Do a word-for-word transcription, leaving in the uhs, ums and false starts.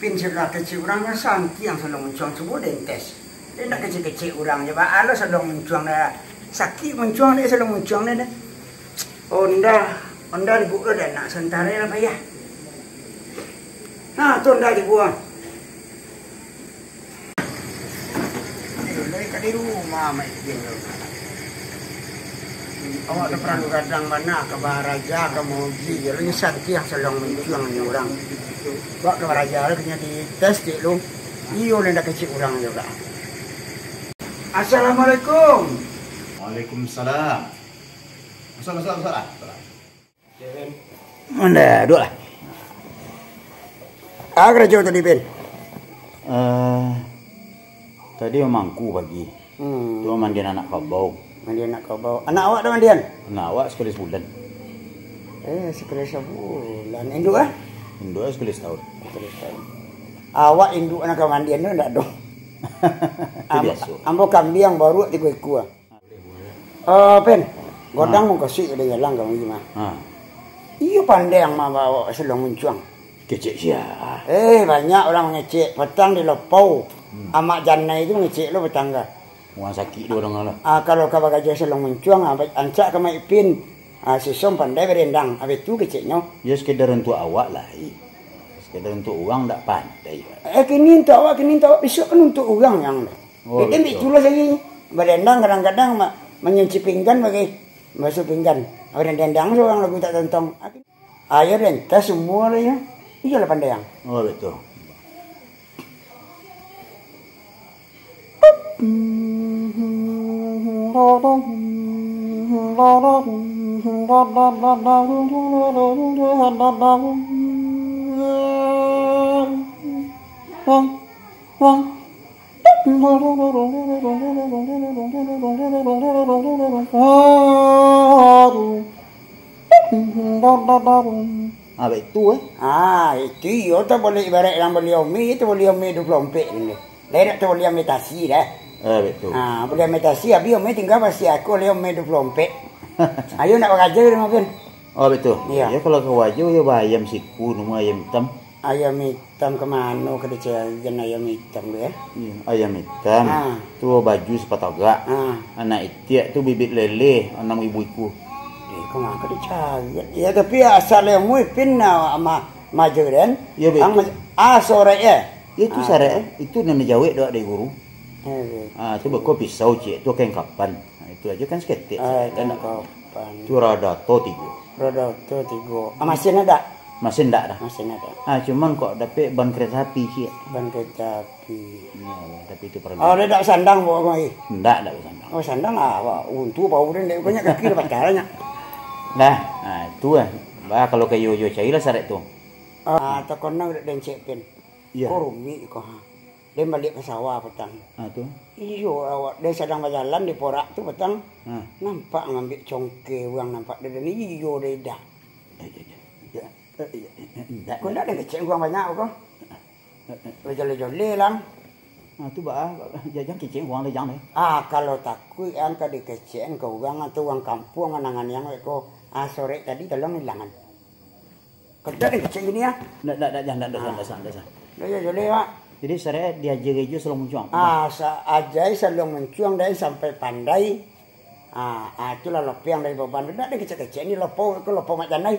Pin, sudah kecek urang nyo santiang Salong Muncuang, cubo den tes. Dek ndak kecek-kecek urang je, baa lo Salong Muncuang dah. Sakik Muncuang dek Salong Muncuang dek. Onda, onda dibuka dah nak santara lah payah. Nah, tu onda dibuang. Iyo, lai ka di rumah, Mak Ipin. Awak tu paralu gadang bana ka baraja, ka mauji, yo, nyo santiang Salong Muncuang nyo urang. Awak ka baraja lah, kena dites cek lu. Iyo, ndak kecek urang juga. Assalamualaikum. Waalaikumsalam. Masak, masak, masak lah. Masak lah. Manda, duduak lah. Ah, karajo tadi, Pin? Eh, tadi mamangku pagi. Hmm. Tu mandian anak kabau. Mandian anak kabau. Anak awak dah mandian? Anak awak sakali sabulan. Eh, sakali sabulan. Induk ah? Induk sakali satahun. Sakali satahun. Awak induk anak mandian tu ndak doh. Itu biaso. Ambo kambiang baru tigo ikua. Eh, Pen, godang mukasuik ka Dayalang kami mah. Ha. Iyo pandai ang mah bawa Salong Muncuang. Kecek sia? Eh, banyak urang mangecek. Patang di Lopau. Hmm. Amak Janai tu mangecek lo patang ka. Urang sakik tu urang lah. Ah, kalau ka bagaja Salong Muncuang, ah, ba-, ancak ka Mak Ipin. Ah, sisom pandai barendang. Abih tu keceknyo. Yo, sekedar untuak awak lai. Sekedar untuak urang ndak pandai. Eh, kini untuak awak, kini untuak awak, bisuak kan untuak urang yang Oh, jadi, ambil betul. Tulah lagi. Badendang kadang-kadang ma-, manyuci pinggan bagai basuh pinggan. Badendang-dendang surang lagu tak tontong. Ayo rentas semua lah ya. Iyalah pandai yang. Oh, betul. Ah, baitu, eh. Ah, itu iyo tu boleh ibarat yang beli omi, itu beli omi dua puluh ampek ni. Lai dak tu beli omi tasi dah. Ah, baitu. Ah, beli omi tasi, habis omi tinggal basi aku beli omi dua puluh ampek. Ayo nak bagaja rumah pun. Oh, baitu. Iya. Ya, kalau ka wajo, ya, bah, ayam siku, nama ayam hitam. Ayam hitam ka mano ka dicarian ayam hitam tu, ya? Iya, ayam hitam. Ha. Tu baju sapatagak. Ha. Anak itiak tu bibit lele, anam ribu ikua. Eh, ka mano ka dicarian? Ya, tapi asal ilmu ipin na ma-, maja den. Ya, betul. Ang ma-, ah, sorek, ya? Ya, itu sorek, eh. Itu nan dijawek dek guru. Eh, betul. Ah, tu beko pisau ciek tu kain kapan. Nah, itu aja kan saketek. Ah, saketek. Kain kapan. Tu radato tigo. Radato tigo. Ah, masin ada? Masin ndak dah. Masin ada. Ah, cuman kok dapek ban kereta api ciek. Ban kereta api. Ya, tapi itu perlu. Oh, dia dak sandang bawa kemari? Ndak, ndak sandang. Oh, sandang lah, wah, untu bau dia, ndak banyak kaki dah patah lah, nyak. Dah, nah, itu lah. Bah, kalau kayo jo carilah sarek tu. Ah, takon nang dak den cek pin. Iya. Ko rumik ko, ha. Den baliak ka sawah patang. Ah, tu. Iyo, awak den sadang bajalan di porak tu patang. Ha. Nampak ngambiak congke urang nampak den, iyo den dah. Eh, eh, eh, eh, eh, eh, eh, ndak, ndak. Ko ndak den kecek urang banyak ko? Eh, eh. Bajole-jole lang. Ah, tu ba, ba, ba, jan, jan kecek urang lah, jan deh. Ah, kalau takuik ang ka dikecek ka urang atau urang kampuang anangan yang ko, ah, sorek tadi tolong ilangan. Kerja deh kecek gini ya. Ndak, ndak, ndak, jan, ndak, ndak, ah, ndak, ndak, ndak. Ndak, ya, jole, Pak. Jadi, sarek diaja jo Salong Muncuang. Ah, sa-, ajai Salong Muncuang dari sampai pandai. Ah, ah, itulah lopiang dari beban. Ndak deh kecek-kecek ni lopo, ko lopo mak janai.